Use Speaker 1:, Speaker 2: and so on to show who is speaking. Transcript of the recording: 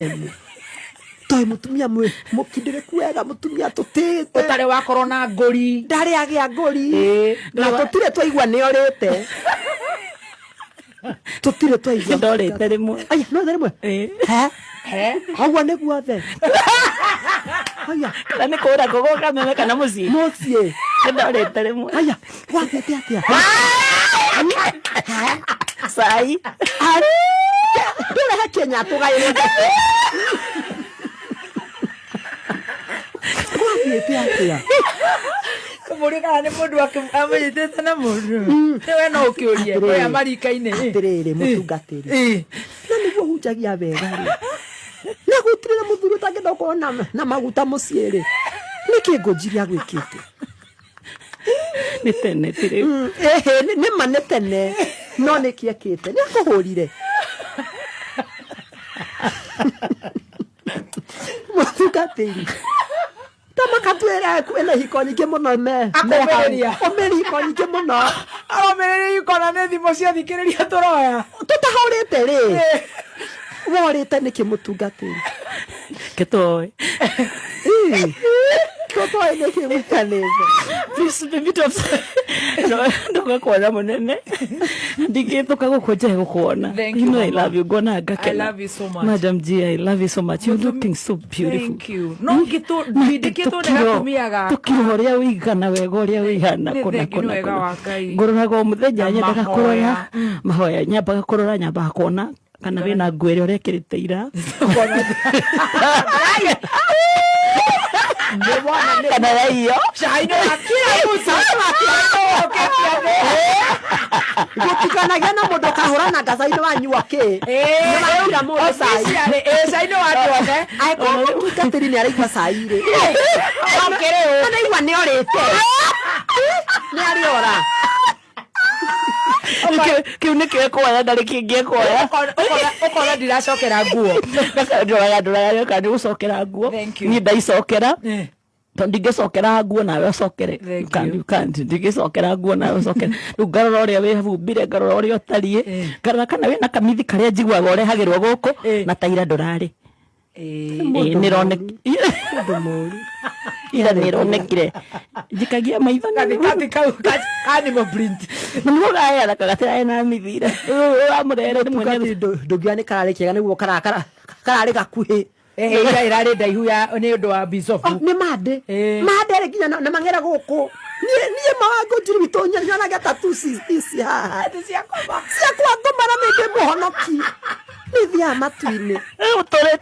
Speaker 1: Emu. Toĩ mũtumia mũkindĩrĩku wega, mũtumia tũtĩĩte.
Speaker 2: Ũtarĩ wakorwo na ngũri.
Speaker 1: Ndarĩ agĩa ngũri.
Speaker 2: Ĩĩ.
Speaker 1: Na tũtirĩ twaigua nĩ orĩte. Tũtirĩ twaigua.
Speaker 3: Ndorĩte rĩmwe.
Speaker 1: Aya, no rĩmwe.
Speaker 3: Ĩĩ.
Speaker 1: He?
Speaker 2: He?
Speaker 1: Ũguo nĩguo othe. Aya.
Speaker 3: Kana nĩ kũra kũgũ kameme kana mũciĩ.
Speaker 1: Mũciĩ.
Speaker 3: Ndorĩte rĩmwe.
Speaker 1: Aya, gwathiĩte atĩa?
Speaker 3: Cai.
Speaker 1: Ndũrehe Kenya tũgaĩre. Gwathiĩte atĩa?
Speaker 2: Kũmũria kana nĩ mũndũ amũnyitĩte na mũndũ. Nĩ we no ũkĩũrie.
Speaker 1: Atĩrĩrĩ.
Speaker 2: Kũrĩa marika-inĩ.
Speaker 1: Atĩrĩrĩ, mũtungatĩri.
Speaker 2: Ĩĩ.
Speaker 1: Na nĩguo hunjagia wega rĩ, na gũtirĩ na mũthuri ũtangĩenda gũkorwo na maguta mũciĩ rĩ, nĩkĩ ngũnjiri agwĩkĩte?
Speaker 3: Nĩ tene ti rĩu.
Speaker 1: Ĩhĩ, nĩ ma nĩ tene, no nĩkĩ ekĩte? Nĩ akũhũrire? Mũtungatĩri, ta makatwĩra kwĩna ihiko nyingĩ mũno me
Speaker 2: Akũmĩrĩria.
Speaker 1: Ũmĩrĩria ihiko nyingĩ mũno.
Speaker 2: Aromĩrĩria ikona nĩ thimũ cia thikĩrĩria tũroya.
Speaker 1: Tũtahũrĩte rĩ, worĩte nĩkĩ, mũtungatĩri?
Speaker 3: Kĩtoĩ.
Speaker 1: Tũtoĩ nĩkĩ mũikanĩte.
Speaker 3: Please, baby, ndoka kuona mũnene, ndingĩtũka gũkũ njae gũkuona.
Speaker 2: Thank
Speaker 3: You
Speaker 2: you,
Speaker 3: know I
Speaker 2: mama.
Speaker 3: love you. Ngona ngakena.
Speaker 2: I love you so much.
Speaker 3: Madam G, I love you so much. You're looking so beautiful.
Speaker 2: Thank you. No ngĩtũ ndindĩkĩtwo nĩ gatumia gaka.
Speaker 3: Tũkiro ũrĩa ũigana wega, ũrĩa ũihana.
Speaker 2: Nĩ
Speaker 3: Kũna
Speaker 2: thengiũ nĩ
Speaker 3: kũna
Speaker 2: wega
Speaker 3: kũna.
Speaker 2: wa Ngai.
Speaker 3: Ngũroraga o mũthenya.
Speaker 2: Na
Speaker 3: Nyendaga
Speaker 2: mahoya.
Speaker 3: kũrora mahoya, nyambaga kũrora, nyambaga kuona kana wĩna nguo ĩrĩa ũrekĩrĩte ira.
Speaker 1: Nĩ wona nĩ
Speaker 3: kana yaiyo.
Speaker 2: Cai-inĩ wa kila mtu.
Speaker 1: Gũtikanagĩa na mũndũ ũkahũra na ngaca-inĩ wanyua kĩ. Nĩ wakira mũndũ cai.
Speaker 2: Officially, ĩĩ, cai-inĩ wa andũ othe.
Speaker 1: Angĩkorwo mũtungatĩri nĩ araigua cai rĩ, anaigua nĩ orĩte, nĩ arĩora.
Speaker 3: Kĩu nĩkĩo ekuoya, ndarĩ kĩngĩ ekuoya.
Speaker 2: Ũkona ndiracokera nguo.
Speaker 3: Ndoraga ndoraga kana nĩ gũcokera nguo.
Speaker 2: Thank you.
Speaker 3: Niĩ ndaicokera tondũ ndingĩcokera nguo nawe ũcokere.
Speaker 2: Thank
Speaker 3: You can't,
Speaker 2: you.
Speaker 3: you can't. Ndingĩcokera nguo nawe ũcokere. Rĩu ngarora ũrĩa wĩhumbire, ngarora ũrĩa ũtariĩ, ngarora kana wĩna kamithi karĩa njiguaga ũrehagĩrwo gũkũ na taira ndũrarĩ. Ĩĩ,
Speaker 1: Mũndũ mũru.
Speaker 3: Ira nĩronekire njikagia maitho na
Speaker 2: Gathikati kau animal print.
Speaker 3: Nĩguo gaheana kagatirae na mithira wamũrehere rĩmwe.
Speaker 1: Mũtungatĩri, ndũngiuga nĩ kararĩ kega nĩguo kararĩ gakuhĩ.
Speaker 2: Ira ĩrarĩ ndaihu ya nĩ ũndũ wa bicobu.
Speaker 1: Oh, nĩ mandĩ. Mandĩ rĩ nginya na mang'era gũkũ niĩ mawango njiri witũ nyonaga tatu ici haha
Speaker 2: Ciakoma.
Speaker 1: Ciakwa ngoma na nĩ ndĩ mũhonoki, nĩ thiaga matu-inĩ.
Speaker 3: Ũtũrĩte.